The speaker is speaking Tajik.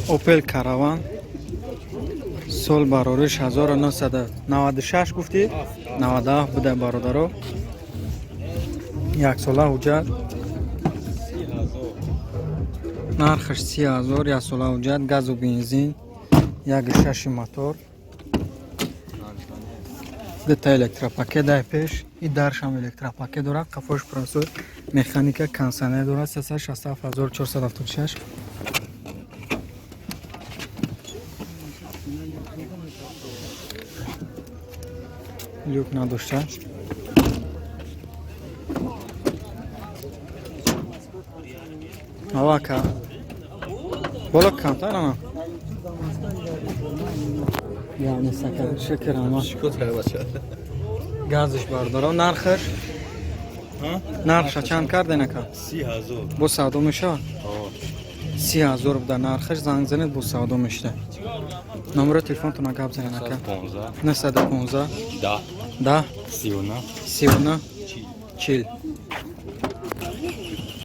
Опел Караван, сол барориш 1996 гуфтӣ, 97 буда, бародаро. Яксола ҳуҷҷат, нархаш 30 000. Яксола ҳуҷҷат, газу бензин, як шаши мотор, дута электропакет дар пеш и даршам электропакет дорад. Қафош просой, механика, кондиционер дорад. 367 476. Люк надошта. Авака боло камтар ана яъне сака шукр ама. Газш, бародаро. Нархаш, нархша чанд карден, ака? 30 000. Бо савдо мешавад. 30 000 буда нархаш. Занг занед, бо савдо мешуда. Номеро телефонтона гап занед, ака. 15. 915. 10. 10. 39. 39. 40. 40.